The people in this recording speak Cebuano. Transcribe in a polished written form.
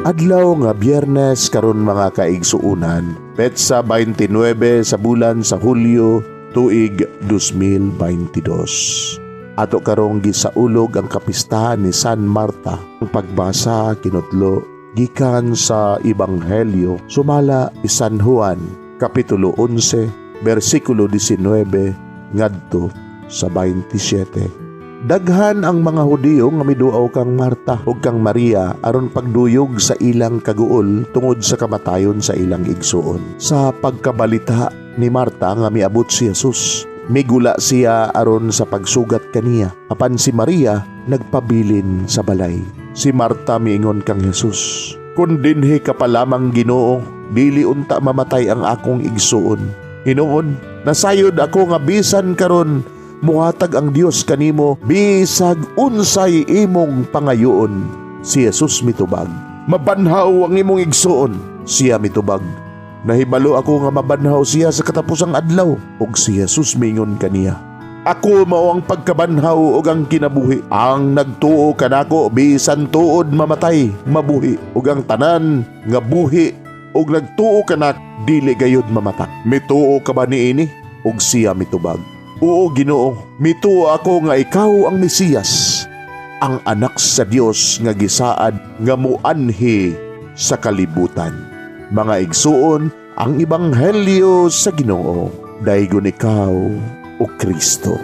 Adlaw nga Biyernes karon, mga kaigsuunan, petsa 29 sa bulan sa Hulyo, tuig 2022. Ato karong gisaulog ang kapistahan ni San Marta. Ang pagbasa kinutlo gikan sa Ebanghelyo sumala ni San Juan, Kapitulo 11, versikulo 19 ngadto sa 27. Daghan ang mga Hudiyo nga miduaw kang Marta ug kang Maria aron pagduyog sa ilang kaguol tungod sa kamatayon sa ilang igsuon. Sa pagkabalita ni Marta nga miabot si Jesus, migula siya aron sa pagsugat kaniya. Apan si Maria nagpabilin sa balay. Si Marta miingon kang Jesus, "Kung dinhi ka pa lamang, Ginoo, dili unta mamatay ang akong igsuon. Hinuon, nasayod ako nga bisan karon muhatag ang Dios kanimo bisag unsay imong pangayoon." Si Jesus mitubag, "Mabanhaw ang imong igsuon." Siya mitubag, "Nahibalo ako nga mabanhaw siya sa katapusang adlaw." Ug si Jesus mingon kaniya, "Ako mao ang pagkabanhaw ug ang kinabuhi. Ang nagtuo kanako, bisan tuod mamatay, mabuhi. Ug ang tanan nga buhi ug nagtuo kanak, dili gayud mamatay. Mituo ka ba niini?" Ug siya mitubag, "Oo, Ginoo, mituo ako nga ikaw ang Mesiyas, ang anak sa Dios nga gisaad nga muanhi sa kalibutan." Mga igsuon, ang ebanghelyo sa Ginoo. Daygon ikaw, o Kristo.